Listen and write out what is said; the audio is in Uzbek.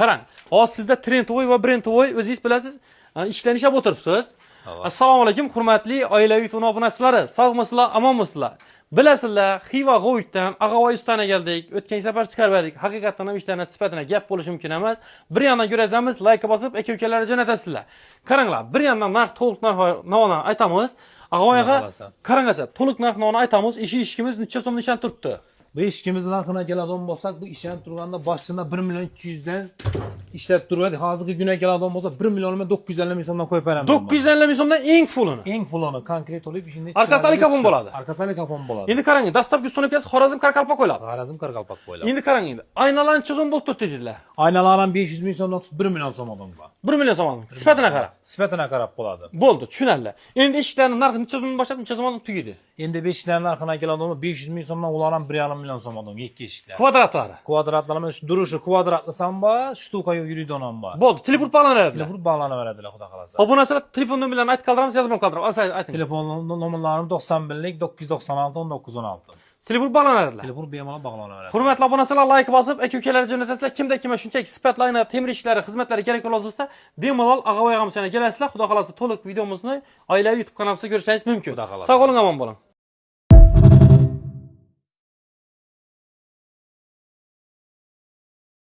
Qarang, hozir sizda трендовый va брендовый, o'zingiz bilasiz, ishlarni ishlab o'tiribsiz. Assalomu alaykum, hurmatli oilaviy tun obunachilari. Sog'misizlar, omonmisizlar? Bilasizlar, Xiva G'oyitdan Ag'avoy ustana keldik. O'tgan safar chiqarib berdik. Haqiqatan ham ishlarning sifatini gap bo'lishi mumkin emas. Bir yandan ko'rasamiz, like bosib, aka ukalarga jo'natasizlar. Qaranglar, bir yandan narx, to'liq narx navoni aytamiz. Ag'avoy aka, Xohlasa. Qarang aka, to'liq narx navoni aytamiz. Ishi ishkimiz necha so'm nishon turibdi? Bu eshigimiz narxına keladigan bo'lsak, bu ishlanib turganda boshida 1 million 200 dan ishlab turadi. Hozirgi kunga keladigan bo'lsa, 1 million 950 ming so'mdan qo'yib beramiz. 950 ming so'mdan eng fullini. Eng fullini konkret olib ishini. Arkasi alikapon bo'ladi. Arkasi alikapon bo'ladi. Endi qarang, dastlabki установка si Xorazm Qoraqalpoq qo'yiladi. Xorazm Qoraqalpoq bo'ladi. Endi qarang endi. Aynalar necha so'm bo'lib turibdi dedilar? Aynalar ham 500 ming so'mdan tutib 1 million so'm odam bor. 1 million so'm. Sifatini qarab. Sifatini qarab bo'ladi. Bo'ldi, tushunarli. Endi eshiklarning narxi necha so'mdan boshlab necha so'mdan tugaydi? Endi beshiklar narxına keladigan bo'lsa, 500 ming so'mdan ular ham 1,5 million so'm odam ikki eshiklar. Kvadratlari. Kvadratlarimiz durishi kvadratli ham bor, штука yuriydigan ham bor. Bo'ldi, telefon bog'lanaveradilar. Telefon bog'lanaveradilar, xudo xohlasa. Obunachilar telefon nomerlarini aytib qoldiramiz, yozib ham qoldiramiz. Asa ayting. Telefon nomerlarim 91 996 19 16. Telefon bog'lanaveradilar. Telefon bemalol bog'lanaveradi. Hurmatli obunachilar, like bosib, aka ukalar jo'natasizlar. Kimda kimga shunchaki sifatli ayna temir ishlari, xizmatlari kerak bo'lsa, bo'lsa, bemalol Ag'avoy og'amiz yana kelasizlar. Xudo xohlasa, to'liq videomizni oilaviy YouTube kanalimizda ko'rishingiz mumkin. Xudo xohlasa. Sog' bo'ling, omon bo'ling.